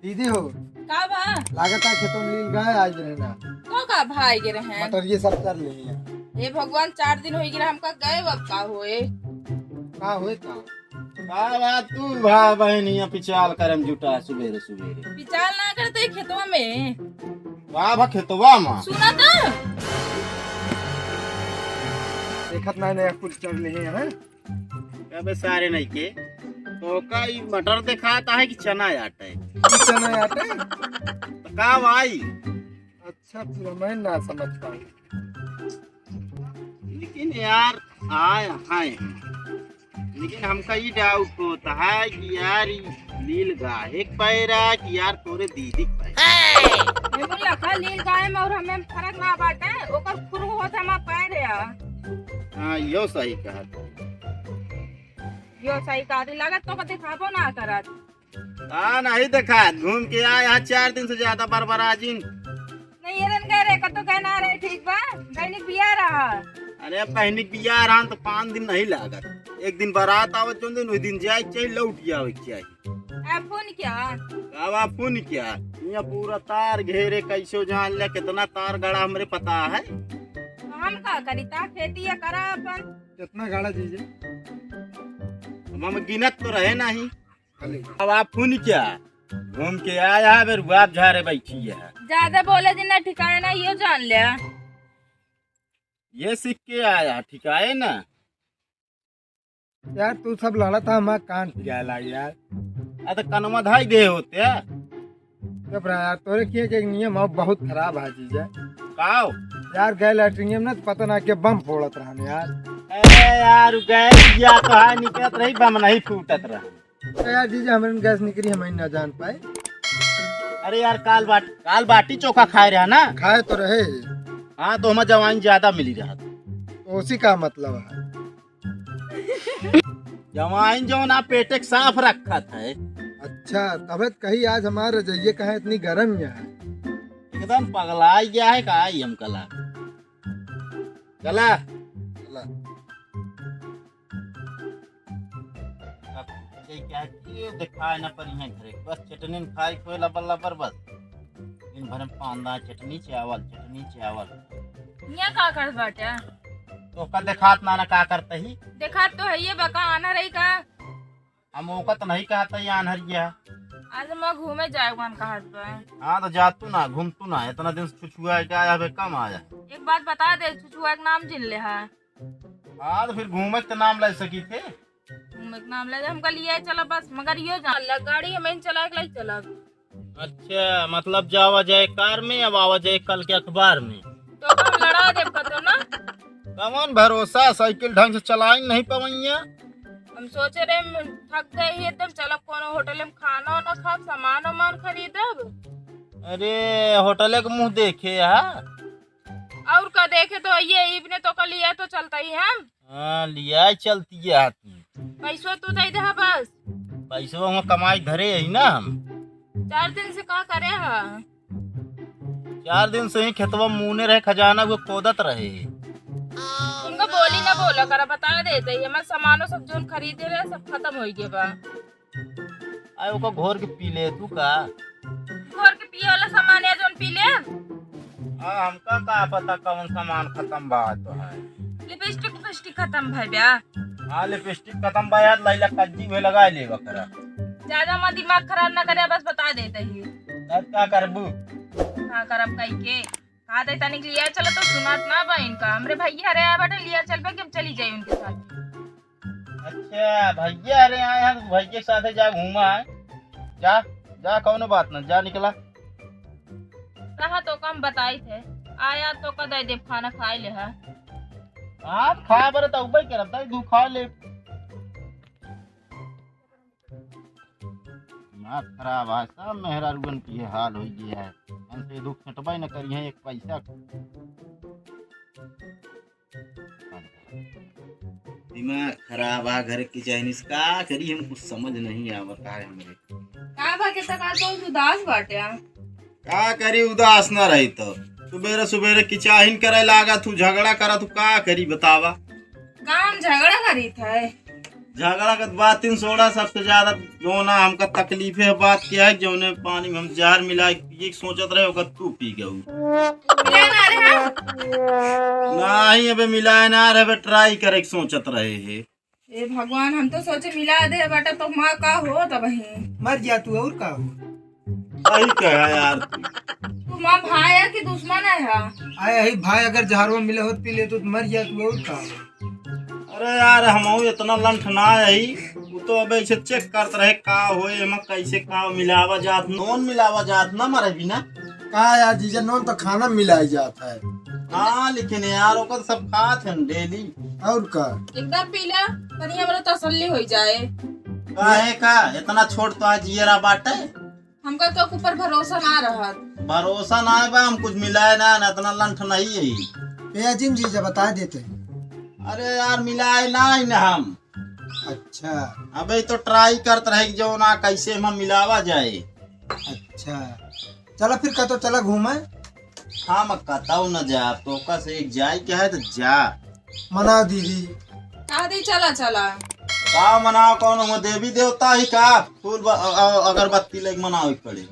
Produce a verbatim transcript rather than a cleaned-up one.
दीदी हो, का बा? लागत है खेतों में लील गाय आज रहना। तो का भाई गे रहे? मटर ये सब कर लेनी है। हे भगवान, चार दिन होइ गे रहे हमका गए, अब का होए? का होए का? का बात तू भा बहनिया पिचाल करम जुटा सुबेरे सुबेरे। पिचाल ना करते खेतवा में। का भा खेतवा में? सुना तो। देखत ना नया कुछ चल रहे हैं। अबे सारे नहीं के, तो का ई मटर दिखाता है कि चना आटा है? ई चना आटा है? तो का भाई? अच्छा, फिर मैं ना समझ पाऊँ। लेकिन यार, आए, आए हैं। लेकिन हमका ई डाउट होता है कि यार, ई लील गाहे के पैर है कि यार, तोरे दीदी के पैर? ये बोला का लील गाहे में और हमें फर्क ना बाटे, ओकर खुर होत हमार पैर है। हाँ, यो सही कहा। यो सही कहा, लागत तो को दिखाबो ना करत। हाँ, नहीं देखा, घूम के आए, यहाँ चार दिन से ज्यादा बरबरा जिन। नहीं, ये दिन गए रहे, कतो गए ना रहे, ठीक बा? बहनी के बियाह रहा। अरे, बहनी के बियाह रहा तो पाँच दिन नहीं लागत, एक दिन बारात आवत, जौन दिन, वही दिन जाए के चाहिए, लौट आवे के चाहिए। अब फोन क्या? अब आप फोन क्या? यहाँ पूरा तार घेरे, कैसे जान ले कितना तार गड़ा हमरे पता है। तो हम का करी, ता खेती ये करा अपन। कितना गाड़ा जीजे? अब हम गिनत तो रहे नहीं। खाली। अब आप फोन क्या? घूम के आया है, बेर बाप झारे बैठी है। ज्यादा बोले दिन ना ठिकाए ना, यो जान लिया। ये सीख के आया, ठिकाए ना। यार, तू सब लड़त है, हमार कान पिराए लाग यार। आ, तो कनवा धाई दे होते। चुप रहा यार, तोरे किए के एक नियम है, बहुत खराब है जीजा। काओ? यार, गए लैट्रिन में ना, तो पता ना के बम फोड़त रहन यार। अरे यार, गए या तो है, निकलत रही, बम नहीं फूटत रहा। तो यार जीजा, हमरे गैस निकली, हम ना जान पाए। अरे यार, काल बाट-, काल बाटी चोखा खाए रहा ना? खाए तो रहे। हाँ, तो हमार जवाइन ज्यादा मिली रहा। तो उसी का मतलब है। जवाइन जौन आप पेटे के साफ रखत है। अच्छा, तबे तो कही आज हमार रजइये कहाँ इतनी गरम यहाँ है। एकदम पगलाई गया है का, आई हम कला। चला। चला। अब ये क्या है कि ये दिखाए ना पर यहाँ घरे, बस चटनी खाई कोई लबर लबर बस। दिन भर में पांदा, चटनी चावल, चटनी चावल। यहाँ का करत बाटे? तो का देखात ना, ना का करत ही? देखात तो है ये बका, आना रही का? हम ओका तो नहीं कहत ही आन्हरिया। आज हम घूमे जाए कौन कहत बा? हाँ तो जा तू ना, घूम तू ना, इतना दिन से छुछुआ के आया बे, कम आया। एक बात बता दे, छुछुआ के नाम जिन ले है। हाँ तो फिर घूमे के नाम ले सकी थे। घूमे के नाम ले, हमका लिए चला बस, मगर यो जान ले, गाड़ी हमें चला के लाई चला। अच्छा, मतलब जावा जाए कार में, अब आवा जाए कल के अखबार में। तो हम लड़ा देब कतो ना। कौन भरोसा, साइकिल ढंग से चलाई नहीं पवैया। हम सोचे रहे, हम थक गए ही, तब चलब कोनो होटल में खाना वाना खाब, सामान वामान खरीदब। अरे, होटले के मुंह देखे हा। और का देखे तो ये इबने तो का लिया तो चलता ही हम। हाँ, लिया चलती है आदमी। पैसो तू दे दे बस। पैसो हम कमाई धरे ही ना हम। चार दिन से का करे हा? चार दिन से ही खेतवा मूने रहे, खजाना वो खोदत रहे। तुमका बोली ना बोला करा, बता देते ही, हमार सामानो सब जोन खरीदे रहे, सब खत्म हो गया बा। आए ओका घोर के पी ले तू का? घोर के पिए वाला सामान है जोन पी ले। हाँ, हमका का पता कौन सामान खत्म बा तो है। लिपस्टिक, लिपस्टिक खत्म भई बा। हाँ, लिपस्टिक खत्म बा यार, लैला कज्जी हुए लगा ले बकरा। ज्यादा मत दिमाग खराब ना करे, बस बता देते ही। तब का करबू? का करब कही के? हाँ, तो तनिक लिया चलो तो सुनात ना बा इनका। हमरे भैया रे आ बटे लिया चलबे कि हम चली जाई उनके साथ। अच्छा, भैया रे आए हैं, तो भैया के साथे जा घूमा है। जा, जा, कौनो बात ना, जा निकला। कहा तो कम बताई थे, आया तो का दे देब खाना खाए ले है। हाँ, खा बरे तो उबे करब, दे दू खा ले। दिमाग खराब है, सब मेहरारुअन की ये हाल हो गया है। हमसे दुख छटबे न करी है एक पैसा। दिमाग खराब आ घर की चाइनीज का करी, हम कुछ समझ नहीं आवत है हमरे। का बा के तका तो उदास बाटे आ? का करी उदास ना रही तो सुबेरे सुबेरे किचाहिन करे लागा तू, झगड़ा करा तू, का करी बतावा? का हम झगड़ा करी थे? झगड़ा के बात तीन सोड़ा सबसे ज्यादा जौना हमका तकलीफ है बात क्या है, जौने पानी में हम जहर मिला के पिए के सोचत रहे, ओकर तू पी गऊ। मिला ना रहे हैं? नहीं, अबे मिलाए ना रहे, अबे ट्राई करे के सोचत रहे है। ए भगवान, हम तो सोचे मिला दे बेटा, तो माँ का हो तब ही। मर जा तू, और का हो? सही कहा यार तू। तू माँ भाई है कि दुश्मन है? आए ही भाई, अगर जहरवा मिले होत पी ले तो मर जा तू, और का हो? अरे यार, हमहू इतना लंठ ना आई, वो तो अब ऐसे चेक करत रहे का होए, एमा कैसे का मिलावा जात, नोन मिलावा जात ना मरे बिना। का यार जीजा, नोन तो खाना में मिलाई जात है। हाँ, लेकिन यार, ओकर सब खात हैं डेली। और का? एकदम पी ले, तनी हमरो तसल्ली हो जाए। काहे का? इतना छोट तो आज जियरा बाटे। हमका तो ऊपर भरोसा ना रहत। भरोसा ना है बा, हम कुछ मिलाए ना, ना इतना लंठ नहीं है। ए अजीम जीजा, बता देते। अरे यार, मिलाए ना ही ना हम। अच्छा। अबे तो ट्राई करत रहे कि जो ना कैसे हम मिलावा जाए। अच्छा, चला फिर कतो चला घूमे। हम कतौ न जा, तोका से एक जाए के है तो जा। मना दीदी। कहा दी चला चला। का मनाओ, कौन हो देवी देवता ही का? फूल ब-, अ-, अ-, अगरबत्ती लेके मनावे के पड़े।